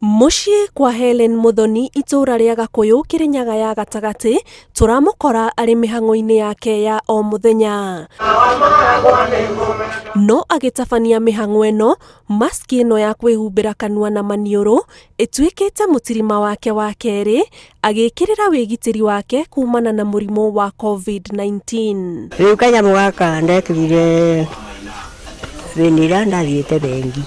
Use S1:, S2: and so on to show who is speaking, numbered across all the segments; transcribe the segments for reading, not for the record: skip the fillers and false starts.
S1: Mũciĩ kwa Hellen Muthoni, itũũra rĩa Gakũyũ, Kĩrĩnyaga ya gatagatĩ, tũramũkora arĩ mĩhang'o-inĩ yake ya o mũthenya. No agĩtabania mĩhang'o ĩno, maski ĩno ya kwĩhumbĩra kanua na maniũrũ ĩtuĩkĩte mũtirima wake wa kerĩ, agĩkĩrĩra wĩgitĩri wake kumana na mũrimũ wa COVID-19.
S2: Rĩu kanyamũ gaka ndekĩrire hĩndĩ ĩrĩa ndathiĩte bengi,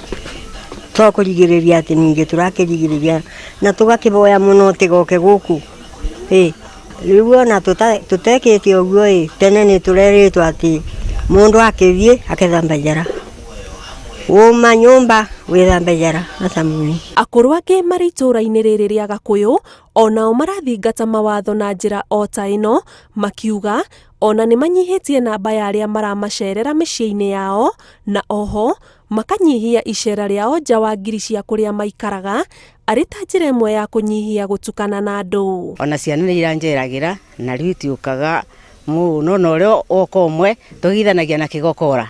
S2: to kũrigĩrĩria atĩ ningĩ tũrakĩrigĩrĩria na tũgakĩboya mũno tĩgoke gũkũ. Ĩ rĩu ona tũtekĩte ũguo ĩ, tene nĩ tũrerĩtwo atĩ mũndũ akĩthiĩ akethamba njara, uma nyũmba wĩthambe njara na thamuni.
S1: Akũrũ angĩ marĩ itũũra-inĩ rĩrĩ rĩa Gakũyũ onao marathingata mawatho na njĩra o ta ĩno, makiuga ona nĩ manyihĩtie namba ya arĩa maramacerera mĩciĩ-inĩ yao, na oho makanyihia icera rĩao nja wa ngiri cia kũrĩa maikaraga, arĩ ta njĩra ĩmwe ya kũnyihia gũtukana na andũ.
S3: Ona ciana nĩ iranjeragĩra na rĩu itiũkaga mũno, na ũrĩa woka ũmwe tũgithanagia na kĩgokora,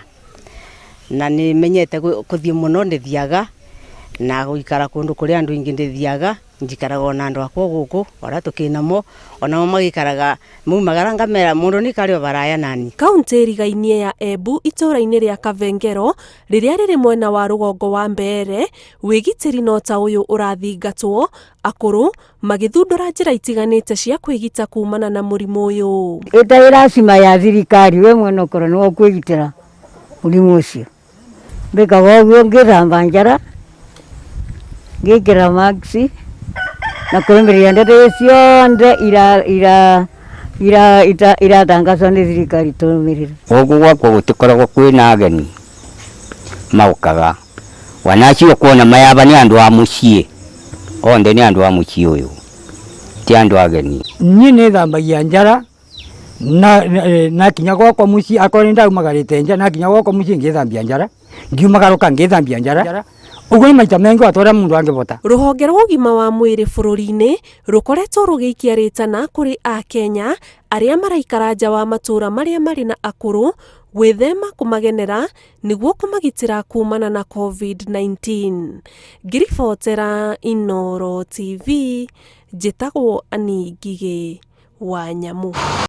S3: na nĩ menyete kũthiĩ mũno ndĩthiaga, na gũikara kũndũ kũrĩa andũ aingĩ ndĩthiaga, njikaraga ona andũ akwa gũkũ arĩa tũkĩnamo, onao magĩikaraga maumagara ngamera mũndũ nĩ karĩ o baraya nani.
S1: Kaunti ĩrigainie ya Embu, itũũra-inĩ rĩa Kavengero rĩrĩa rĩrĩ mwena wa rũgongo wa Mbeere, wĩgitĩri no ta ũyũ ũrathingatwo, akũrũ magĩthundũra njĩra itiganĩte cia kwĩgita kumana na mũrimũ ũyũ.
S4: Ĩtarĩ lazima ya thirikari, we mwene ũkorwo nĩwe ũkwĩgitĩra mũrimũ ũcio. Mbĩkaga ũguo, ngĩthamba njara, ngĩkĩra mask na kũrũmĩrĩra ndeto ciothe iratangacwo nĩ thirikari tũrũmĩrĩre.
S5: Gũkũ gwakwa gũtikoragwo kwĩna ageni maũkaga, wana acio ũkuona mayaba nĩ andũ a mũciĩ, onthe nĩ andũ a mũciĩ ũyũ, ti andũ ageni.
S6: Niĩ nĩ thambagia njara na nakinya gwakwa mũciĩ, akorwo nĩ ndaumagarĩte nja, nakinya gwakwa mũciĩ ngĩthambia njara, ngiumagaruka ngĩthambia njara, ũguo nĩ maita maingĩ o ta ũrĩa mũndũ angĩbota.
S1: Rũhonge rwa ũgima wa mwĩrĩ bũrũri-inĩ rũkoretwo rũgĩikia rĩtana kũrĩ Akenya arĩa maraikara nja wa matũũra marĩa marĩ na akũrũ gwĩthema kũmagenera nĩguo kũmagitĩra kumana na COVID-19. Ngĩribotera Inooro TV, njĩtagwo Annie Ngigĩ wa Nyamu.